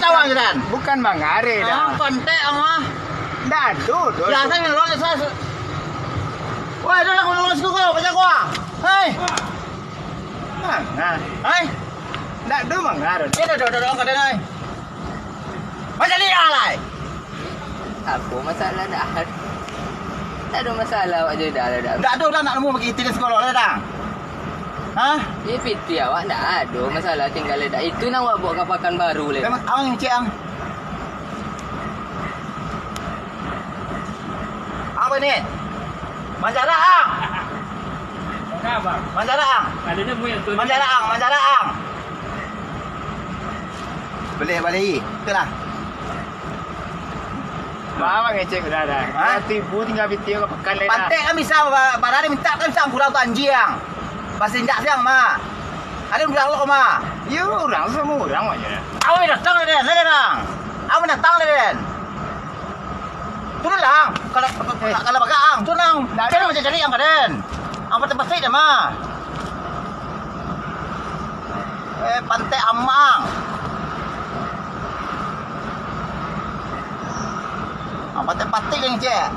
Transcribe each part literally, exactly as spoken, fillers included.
Tawa je, Dan. Bukan mangareh, dah. Ah, pantek ang mah. Ndak ado, doh. Ya, saya lawan saya. Woi, dah lah, lawan siku kau, baca gua. Hei. Manga? Hei. Ndak ado manga, doh. Dia dah, dah, dah, dah, dah, dah. Macam ni, alai. Apo masalah, dah? Ndak ado masalah awak jo, dah, dah, dah. Ndak ado, dah, nak nemu bagi iti di sekolah, dah, dah. Hah? Di piti awak ndak ado masalah tinggal, dah. Itu nan awak bawa ka Pakanbaru, leh. Memang ang cek ang. Apo ni? Manjarak ang. Ada, Bang. Manjarak ang. Ada nemu yang tu. Manjarak ang, manjarak ang. Boleh, boleh. Itulah. Bang, ngecek udah dah. Hah? Tibu tinggal piti ka Pakan, leh, dah. Pantek kan bisa, ba-, barari minta kan bisa kurang tu anjiang. Basindak siang mah. Ada urang lo mah. Iyo, urang tu samo urang aja. Awak datang, Den. Ada urang. Awak datang, Den. Tu lah, kalau, kalau bagak ang, tu nang. Ndak ada. Cari macam cari ang ka den. Ang pasti-pasti dah mah. Eh, pantek amang. Ang pasti-pasti yang cek.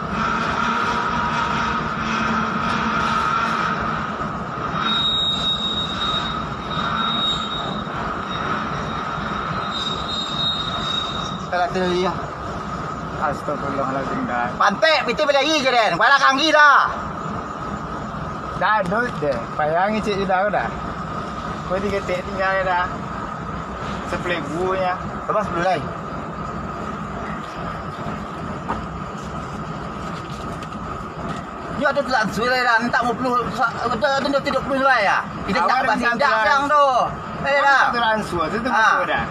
Salah tu, ya. Astagfirullahaladzim, dah. Pantek, pitih badahi je, den. Kualah kanggi dah. Dah, dut deh. Payah ngicik je dah, dah. Kau tiga tek tinggal dah. Sepuluh ribu nya. Tambah sepuluh lai. Yo, ado tu langsung lah, dah. Mintak lima puluh, sa-, ado, ado tu dua puluh lah, ya. Kita awak tak dah minta sindak tu lah. Siang tu. Eh, dah. Minta tu langsung, tu tu. Ah. Betul dah.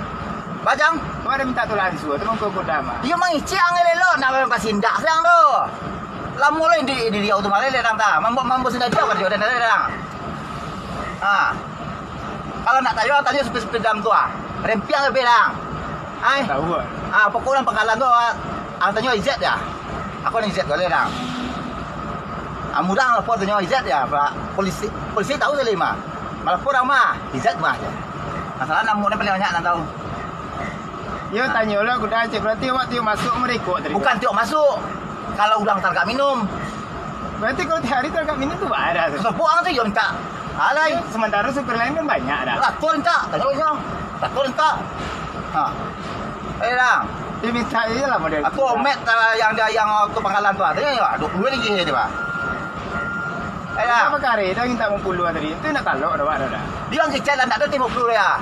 Bajang? Awak dah minta tu langsung, tu mangko kudama. Iyo, mangicik ang elok, nak main pasindak siang tu. Lamo lah di, di, di auto malai, dah, dah. Mambo, mambo sindak dia, kan, dia, dah, dah, dah. Ah. Kalau nak tanyo, tanyo supir-supir dalam tu, ah. Rempiang lebih, dah. Ai. Tahu, ah. Ah, pokok urang Pangkalan tu, ah, ang tanyo Izet ya. Aku ni Izet boleh dah. Ah, murang lapor tanyo Izet ya, Pak. Polisi, polisi tahu sajo mah. Malapor ang mah, Izet mah je. Masalah namo ni paling banyak nan tahu. Yo, tanyo lah, kuda cek, berarti awak tiok masuk mereko tadi. Bukan tiok masuk. Kalau urang taragak minum. Berarti kalau tiok hari taragak minum tu barah tu. Sopo ang tu yo minta. Alai. Sementara supir lain kan banyak dah. Ratus minta, tanyo inyo. Ratus minta. Ha. Eh, dah. Dia minta je lah model tu. Aku omet, ah, yang dia, yang tu Pangkalan tu, ah. Tanyo, ah, dua puluh lagi dia, bah. Eh, dah. Apa kare dah minta lima puluh tadi? Tu nak talok dah, bah, dah, dah. Dia orang kecil lah, nak tu lima puluh ya.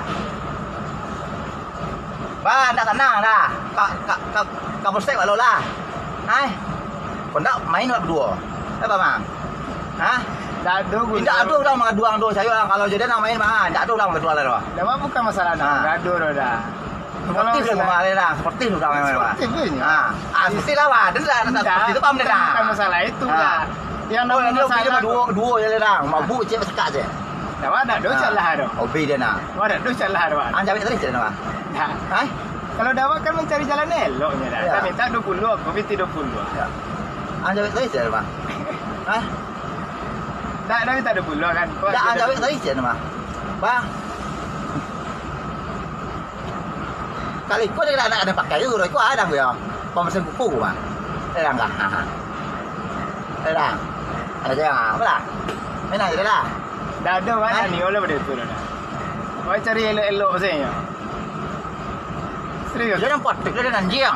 Bah, ndak tanang dah. Ka, ka, ka, ka polsek balo lah. Hai. Kok ndak main awak baduo? Apa, Mang? Hah? Ndak ado gunonyo. Indak ado urang mangaduang do, sayo lah. Kalau jadi nang main mah, indak ado urang mangaduang lah do. Dah, bukan masalah nang mangaduang do dah. Sportif lah, masalah lah, sportif urang main mah. Sportif je. Ha. Ah, sportif lah, bah. Ado lah, sportif tu paham dah. Bukan masalah itu lah. Yang namo masalah duo, duo je lah, mabuk cek basikak je. Dah, bah, ndak ado salah do. Obi dia nak. Bah, ndak ado salah do, bah. Ang jawek tadi cek nama? Nah. Hah? Kalau dah awak kan mancari jalan eloknyo dah. Ya. Dah minta dua puluh, aku minta dua puluh. Ya. Ang jawek tadi cek nama? Hah? Dah, dah minta dua puluh kan? Dah, ang jawek tadi cek nama? Bah. Kalau iko dia nak, nak pakai tu, iko ada gue ya. Pembersih kuku mah. Eh, enggak. Ha, ha. Eh, dah. Ada je, ha, apa lah? Main aja dah. Dah ada, Wan. Hah? Dah ni, oleh pada tu dah. Kau cari elok-elok saja. Serius. Dia nampak tu, dia anjing.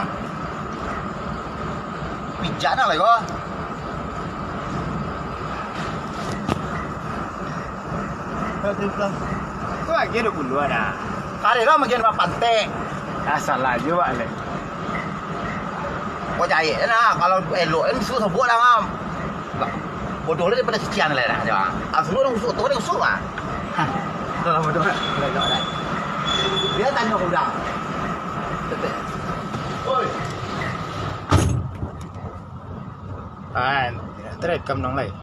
Pijak nak lah kau. Tu lagi dua puluh ada. Kali lah bagian pantek. Ah, salah juga, Lek. Kau jahit lah. Kalau elok kan suruh sebut lah, ngam. Bodoh lah daripada cician lah dah. Jawab. Ah, suruh orang usuk, tu orang usuk lah. Hah. Dah lama tu, Lek. Dah, dah, dah. Dia tanya ke udang. Oi. Ah, terekam dong, Lek.